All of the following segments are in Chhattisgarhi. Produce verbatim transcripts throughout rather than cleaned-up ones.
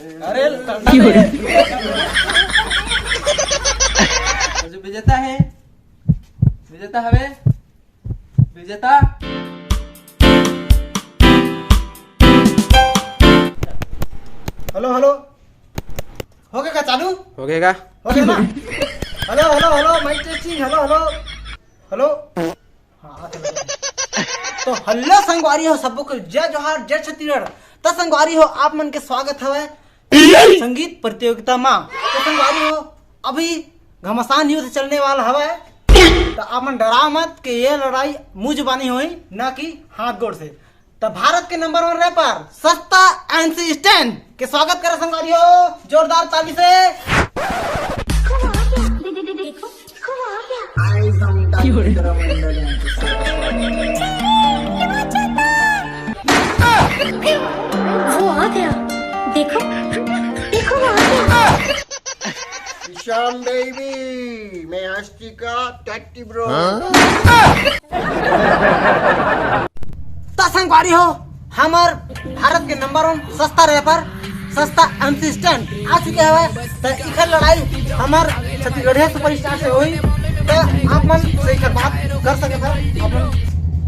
अरे, लड़ना नहीं है। जो विजेता है, विजेता हवे, विजेता। हेलो, हेलो, हो गया का चालू? हो गया का? हो गया ना? Hello, hello, hello, mic testing, hello, hello, hello. हाँ, चलो। तो हेलो संगवारी हो, सबको जय जोहार, जय छत्तीसगढ़। तो संगवारी हो, आप मन के स्वागत हवय संगीत प्रतियोगिता मा। तो संगवारी हो, अभी घमासान युद्ध चलने वाला हवय, तो आप मन डरा मत कि ये लड़ाई मुंह जुबानी होही, ना कि हाथ गोड़ से। तो भारत के नंबर वन रैपर सस्ता एमसी स्टैन के स्वागत करो संगवारी हो, जोरदार ताली से। देखो, देखो, वो आ गया। वो आ गया। देखो, देखो, वो आ गया। ईशान बेबी, मैं हस्ती का टट्टी ब्रो। त संगवारी हो, हमर भारत के नंबर वन सस्ता रैपर, सस्ता एमसी स्टैन आ चुके हवय। त इखर लड़ाई हमर छत्तीसगढ़िया सुपरस्टार से होही। त आप मन से इखर बात कर सकत हव। आप मन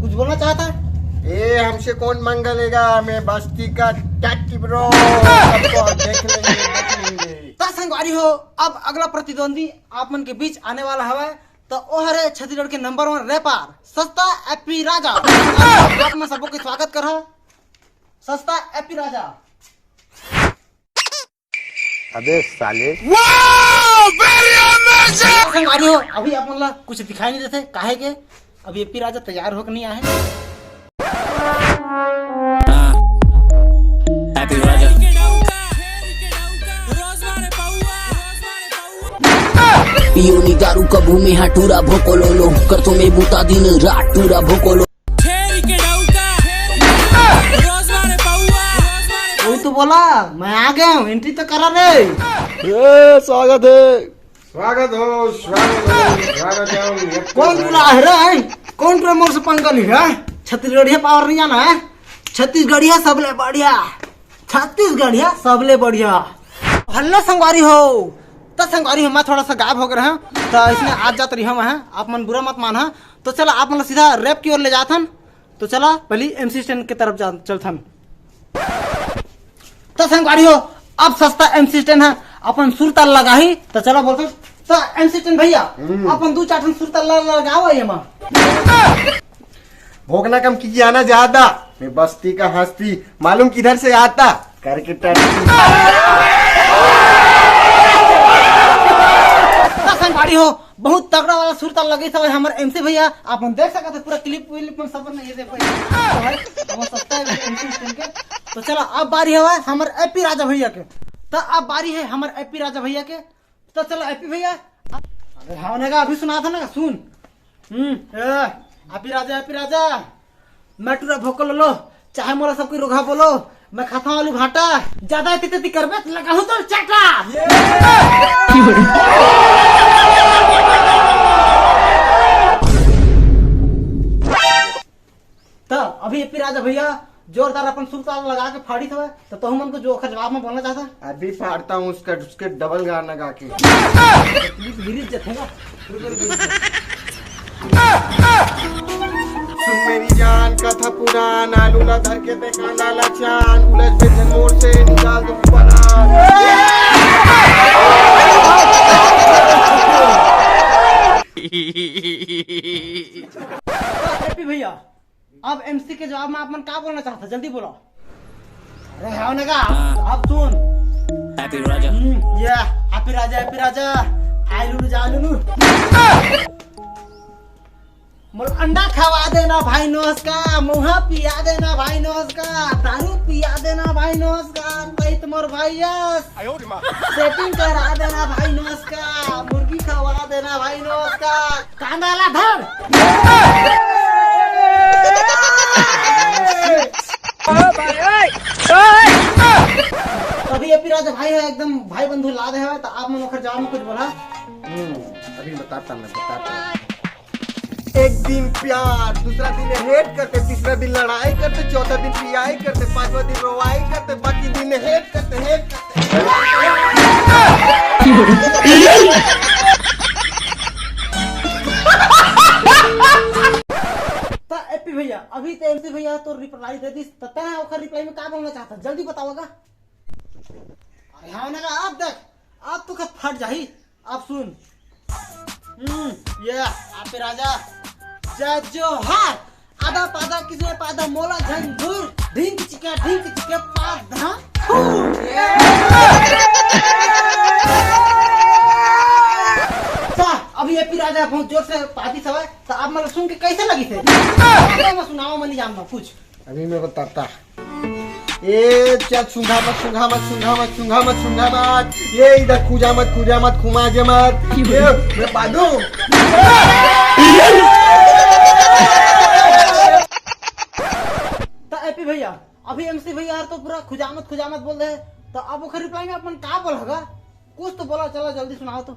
कुछ बोलना चाहत हव? ए, हमसे कौन पंगा लेगा? मैं बस्ती का टट्टी ब्रो। सबको देख लेंगे, देख लेंगे। त संगवारी हो, अब अगला प्रतिद्वंदी आप मन के बीच आने वाला हवय। त ओ हरे छत्तीसगढ़ के नंबर वन रैपर सस्ता एपी राजा। आप मन सबो के स्वागत करहा सस्ता एपी राजा। अबे साले। संगवारी हो, अभी आप मन ला कुछ दिखाई नहीं देते, काहे के अभी एपी राजा तैयार होके नहीं आए। पीओ नी दारू कभू में हा टूरा भोकोलोलो, करथो में बूता दिन रात टूरा भोकोलो। छेरी के डौका, रोज मारे पौआ। वही तो बोला, मैं आ गया हूँ, एंट्री तो करा रे। ए, स्वागत है। स्वागत हो, स्वागत हो, स्वागत है। कौन टूरा है रे? कौन टूरा मोर से पंगा ली है? छत्तीसगढ़िया पावर नहीं जाना है? छत्तीसगढ़िया सबले बढ़िया, छत्तीसगढ़िया सबले बढ़िया। हेलो संगवारी हो, त संगवारी हो, मैं थोड़ा सा गायब हो गए हूँ, त इसने आज जात रही हूँ मैं, आप मन बुरा मत मानहा। तो चला, आप मन सीधा रैप की ओर ले जात हन। तो चला, पहली एमसी स्टैन के तरफ जा, चलथन। त संगवारी हो, अब सस्ता एमसी स्टैन है, अपन सुर ताल लगाही। तो चला बोलथन, त एमसी स्टैन भैया, हम्म। अपन दू चार ठन सुर ताल ल-, लगाओ ये मा। भोगना कम कीजिए, आना ज्यादा। मैं बस्ती का हस्ती, मालूम किधर से आता? करके टट्टी। त संगवारी हो, बहुत तगड़ा वाला सुरता लगे सब हमर एमसी भैया। आप मन देख सकत हे पूरा क्लिप विलिप में सब नहीं दे पाए। तो भाई, हम सस्ता है एमसी स्टैन के। तो चला, अब बारी हवा हमर एपी राजा भैया के। त अब बारी है हमर एपी राजा भैया के। तो चला एपी भैया, अरे हाँ ना, अभी सुना था ना, सुन। हम्म, ए, एपी राजा, एपी राजा, मैं टूरा भोकोलोलो, चाहे मोला सब कोई रोगहा बोलो, मैं खाता हूँ आलू भाटा, ज्यादा एती तेती करबे त लगाहूँ तोर चाटा। त अभी एपी राजा भैया जोरदार अपन सुर ताल लगा के फाड़ी थवे, त तहु मन को जो ओखर जवाब में बोलना चाहता? अभी फाड़ता हूँ उसका, उसके डबल गाना गा के। प्लीज गिरी जथेगा। सुन मेरी जान, कथा पुरान, आलू ला धर के ते कांदा ला छान, उलझ बे झन मोर से, निकाल दो परान। एपी भैया, अब एमसी के जवाब में आप मन का बोलना चाहता, जल्दी बोलो। अरे हाँ ना का, अब सुन। एपी राजा। हम्म, ये एपी राजा, एपी राजा, आई लुलु जा लुलु। मोर अंडा खवा देना भाई नोस का, मुहा पिया देना भाई नोस का, दारू पिया देना भाई नोस का, तई त मोर भाई यस। सेटिंग करा देना भाई नोस का, मुर्गी खवा देना भाई नोस का, कांदा ला धर। अभी एपी राजा भाई है, एकदम भाई बंधु ला दे है, तो आप मन ओखर जवाब में कुछ बोला। हम्म, अभी बताता, मैं बताता। एक दिन प्यार, दूसरा दिन हेट करते, तीसरा दिन लड़ाई करते, चौथा दिन पियाई करते, पांचवा दिन रोवाई करते, बाकी दिन हेट करते, हेट करते। त एपी भैया, अभी ते एमसी भैया तो रिप्लाई दे दिस, त तैं ओकर रिप्लाई में का बोलना चाहता, जल्दी बतावा गा। अरे हाँ ना, अब देख, अब तो का फट जाही। अब सुन। हम्म, ये आपे राजा, जय जोहार। आधा पादा किसने पादा मोला झंझूर, ढिंक चिका ढिंक चिका पादा। सा, अभी एपी राजा बहुत जोर से पादी सवाय, तो आप मतलब सुन के कैसे लगी थे? मैं सुनावा, मैं नहीं जानता कुछ। अभी मैं बताता। ए, चल, सूंघा मत, सूंघा मत, सूंघा मत, सूंघा मत, सूंघा मत। ये इधर कूजा मत, कूजा मत, खुमाजे मत। ये, मैं पादू। त एपी भैया, अभी एमसी भैया यार तो पूरा खुजामत, खुजामत बोल रहे, तो अब ओकर रिप्लाई में अपन का बोल हगा? कुछ तो बोला, चला जल्दी सुनाओ तो।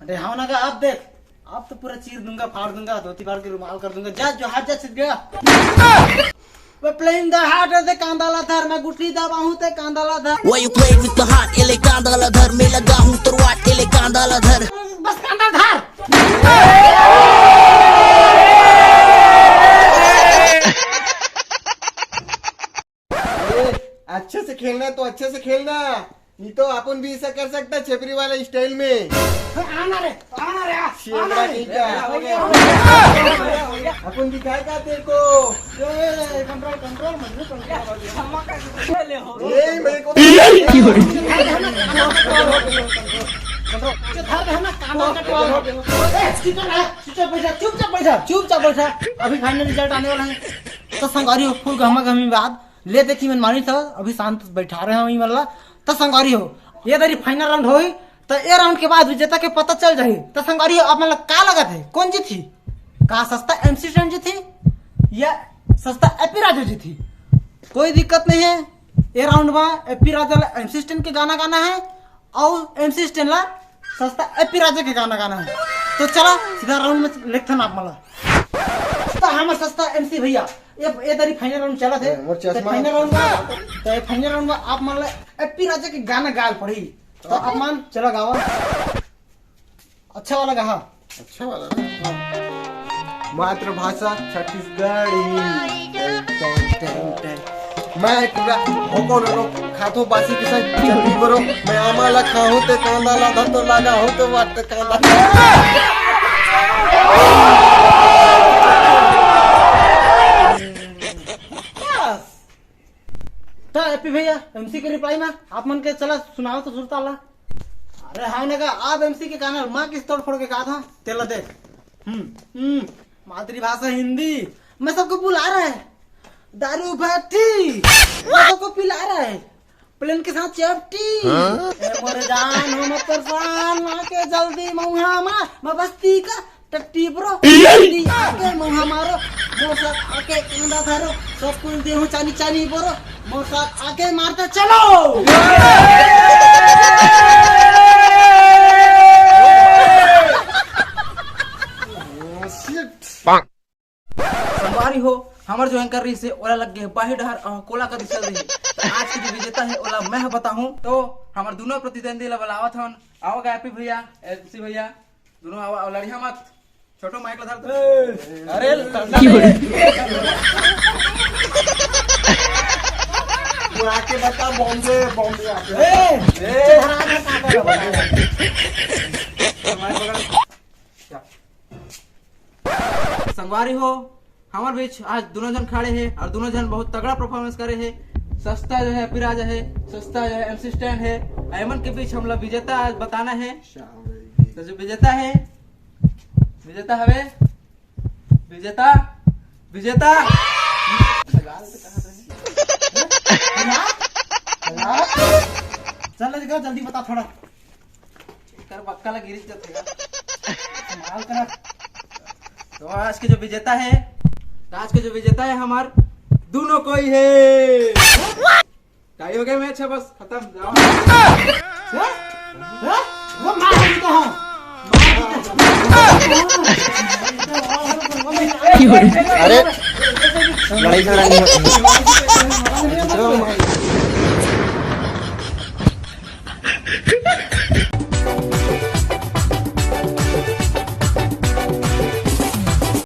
अरे हाँ ना का, अब देख, अब तो पूरा चीर दूंगा, फाड़ दूंगा, धोती फाड़ के रुमाल कर दूंगा। जा, जो हाथ जा, छिद गया। वो प्लेन द हार्ट दे कांदा ला धर, मैं गुठली दबाऊं ते कांदा ला धर। Why you play with the heart? एले कांदा ला धर, मैं लगा हूँ तोर वाट, एले कांदा ला धर। बस कांदा धर। ए, अच्छे से खेलना है तो अच्छे से खेलना, नहीं तो अपन भी ऐसा कर सकता है छेपरी वाला स्टाइल में। आना रे, आना रे, आ, छेपरा आना रे। नहीं क्या? हो गया, हो गया, हो गया, हो गया। अपन दिखाएगा तेरे को। ए, कंट्रोल, कंट्रोल, मजनू, कंट्रोल। ए, मेरे को तो कंट्रोल। चुप, धर दे ना, कान का टोल। ए, चुप रह, चुपचाप बैठा, चुपचाप बैठा, चुपचाप बैठा। अभी फाइनल रिजल्ट आने वाला है। तो संगवारी हो, फुल गहमा गहमी बात। ले देखी मन मानी सब, अभी शांत बैठा रहे हैं वही वाला। तो संगवारी हो, ये दरी फाइनल राउंड होही, तो ये राउंड के बाद विजेता के पता चल जाही। तो संगवारी हो, आप मन ला का लगत है, कौन जीतही? का सस्ता एमसी स्टैंड जीतही या सस्ता एपी राजू जीतही? कोई दिक्कत नहीं है। ये राउंड में एपी राजा ला एमसी स्टैंड के गाना गाना है, अउ एमसी स्टैंड ला सस्ता एपी राजा के गाना गाना है। तो चला सीधा राउंड में लेथन आप मन ला। तो हमर सस्ता एमसी भैया, ये, ये दरी फाइनल राउंड चलत है। ए, मोर चश्मा। तो फाइनल राउंड में, तो फाइनल राउंड में आप मन ला एपी राजा के गाना गाल पड़ी। तो आप मन चला गावा। अच्छा वाला गाहा। अच्छा वाला ना? हाँ। मातृभाषा छत्तीसगढ़ी। मैं पूरा होको रो खाथो बासी के संग चटनी बरो। मैं आमा ला खाहूं ते कांदा ला धर तो लागा हो तो वाट कांदा। बस। त एपी भैया, एमसी के रिप्लाई में आप मन के चला सुनाओ तो सुरताल ला। अरे हाँ ना का, आप एमसी के कानल माँ किस तोड़ फोड़ के कहा था, तेला दे। हम्म, हम्म, मातृभाषा हिंदी, मैं सबको बुला रहा है। दारू भट्टी, मैं सबको पिला रहा है। प्लेन के साथ चेपटी। हाँ? ए मोरे जान, हो मत परेशान, आके जल्दी मऊहा मार, मैं बस्ती का टट्टी ब्रो। जल्दी आके मऊहा मारो, मोर साथ आके कांदा धरो, सब कुछ देहूं चानी चानी बोरो, मोर साथ आके मारता चलो। Oh, shit। संगवारी हो, हमर जो एंकर रहिस हे, ओला लग गे बाहिर डहर अउ कोला कति चल रही। त आज के जो विजेता हे, ओला मैं ह बताहूं। तो हमर दुनों प्रतिद्वंदी ला बलावत हन। आओ गा एपी भैया, एमसी भैया, दुनों आओ, आओ, लड़िया मत। छोटू माइक ला धर दे। अरे, ठंडा नहीं। वो आके बता, बॉम्बे, बॉम्बे आके। ए, ए। माइक पकड़। संगवारी हो, हमर बीच आज दुनों झन खड़े हे अउ दुनों झन बहुत तगड़ा परफॉर्मेंस करे हे। सस्ता जो हे एपी राजा हे, सस्ता जो हे एमसी स्टैंड हे। एमन के बीच हमला विजेता आज बताना हे। तो जो विजेता हे, विजेता हवे, विजेता, विजेता। चल, जल्दी बता थोड़ा। एकर बक्का ला गिरिस जथे गा। संभाल कर रख। तो आज के जो विजेता हे, आज के जो विजेता हे हमर दुनों कोई हे। टाई हो गया मैच हे, बस खतम, जाओ। हैं? हैं? वो मार देता हूँ। अरे, लड़ाई झगड़ा नहीं होता।